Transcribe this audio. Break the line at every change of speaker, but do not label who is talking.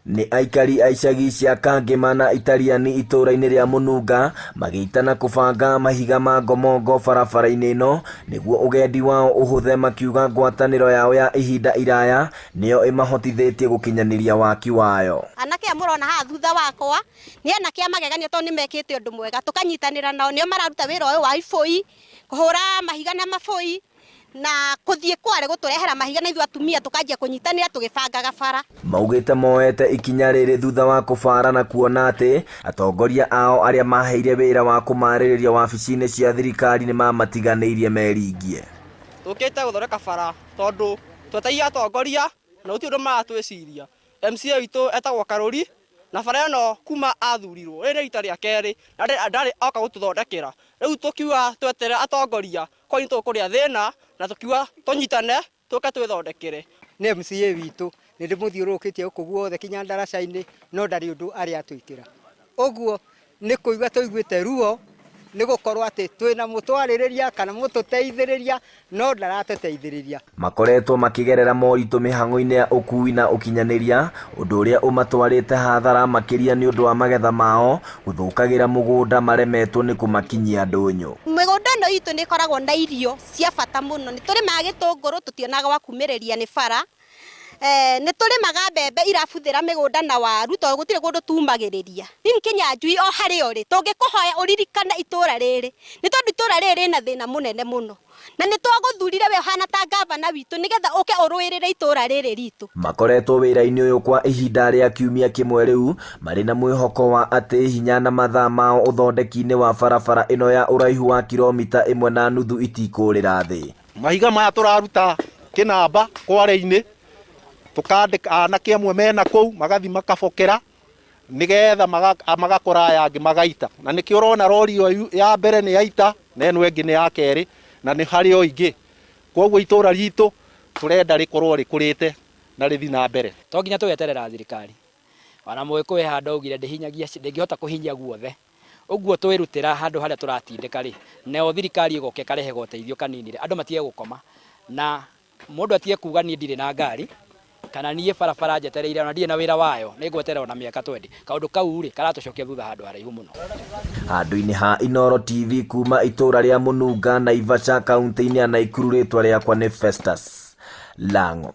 Nĩ aikari a icagi cia Kangĩma na Itariani itũũra-inĩ rĩa Mũnunga magĩitana kũbanga mahiga ma ngomongo barabara-inĩ ĩno nĩguo ũgendi wao ũhũthe makiuga ngwatanĩro yao ya ihinda iraya nĩyo ĩmahotithĩtie gũkinyanĩria waki wayo.
Anake aya mũrona haha thutha wakwa nĩ anake a magegania tondũ nĩ mekĩte ũndũ mwega, tũkanyitanĩra nao, nĩo mararuta wĩra ũyũ wa ibũi, kũhũra mahiga na mabũi na kũthiĩ kware gũtũrehera mahiga na ithuĩ atumia tũkanjia kũnyitanĩra tũgĩbangaga bara.
Maugĩte moete ikinya rĩrĩ thutha wa kũbara na kuona atĩ atongoria ao arĩa maheire wĩra wa kũmarĩrĩria wabici-inĩ cia thirikari nĩ mamatiganĩirie meringie.
Tũkĩte gũthondeka bara tondũ twetereire atongoria na gũtirĩ ũndũ maratwĩciria. MCA witũ etagwo Karũri na bara ĩno kuma athurirwo rĩrĩ nĩ rita rĩa kerĩ na ndarĩ oka gũtũthondekera. Rĩu tũkiuga tweterere atongoria korwo nĩ tũkũrĩa thĩna na tũkiuga tũnyitane tũke twĩthondekere.
Nĩ MCA witũ nĩ ndĩmũthiũrũrũkĩtie gũkũ guothe kinya ndaraca-inĩ no ndarĩ ũndũ arĩ atwĩkĩra. Ũguo nĩ kũigua tũiguĩte ruo nĩ gũkorwo atĩ twĩna mũtwarĩrĩria kana mũtũteithĩrĩria no ndaratũteithĩrĩria.
Makoretwo makĩgerera moritũ mĩhang'o-inĩ ya ũkuui na ũkinyanĩria, ũndũ ũrĩa ũmatwarĩte hathara makĩria nĩ ũndũ wa magetha mao gũthũkagĩra mũgũnda maremetwo nĩ kũmakinyia ndũnyũ.
Mĩgũnda ĩno itũ nĩ ĩkoragwo na irio cia bata mũno, nĩ tũrĩmaga gĩtũngũrũ tũtionaga gwa kumĩrĩria nĩ bara, Nĩ tũrĩmaga mbembe irabuthĩra mĩgũnda na waru tondũ gũtirĩ kũndũ tumagĩrĩria. Dean Kĩnyanjui o harĩa ũrĩ, tũngĩkũhoya ũririkane itũra rĩrĩ, nĩ tondũ itũra rĩrĩ rĩna thĩna mũnene mũno. Na nĩ twagũthurire we ũhana ta ngavana witũ nĩgetha ũke ũrũĩrĩre itũra rĩrĩ ritũ.
Makoretwo wĩra-inĩ ũyũ kwa ihinda rĩa kiumia kĩmwe rĩu, marĩ na mwĩhoko wa atĩ hinya na mathaa mao ũthondeki-inĩ wa barabara ĩno ya ũraihu wa kiromita ĩmwe na nuthu itikũrĩra thĩ.
Mahiga maya tũraruta kĩnamba kware-inĩ, tũkandĩka anake amwe mena kũu magathi makabokera nĩgetha magakora aya angĩ magaita. Na nĩkĩo ũrona rori ĩyo ya mbere nĩ yaita na ĩno ĩngĩ nĩ ya kerĩ na nĩ harĩ o ingĩ. Koguo itũra ritũ tũrenda rĩkorwo rĩkũrĩte na rĩthi na mbere.
To nginya tũgeterera thirikari. Ona Mũgĩkũyũ he handũ augire ndĩhinyagia ndĩngĩhota kũhinyia guothe. Ũguo twerutĩra handũ harĩa tũratindĩka rĩ, nayo thirikari ĩgoka ĩkarehe goteithio kanini rĩ, andũ matige gũkoma. Na mũndũ atige kuga niĩ ndirĩ na ngari, kana niĩ barabara njetereire ona ndirĩ na wĩra wayo, nĩ ngweterera ona mĩaka twendi. Kaũndũ kau rĩ, karatũcokia thutha handũ haraihu mũno.
Handũ-inĩ ha Inooro TV kuma itũra rĩa Mũnunga, Naivasha, kaunti-inĩ ya Naikuru, rĩtwa rĩakwa nĩ Festus Lang'o.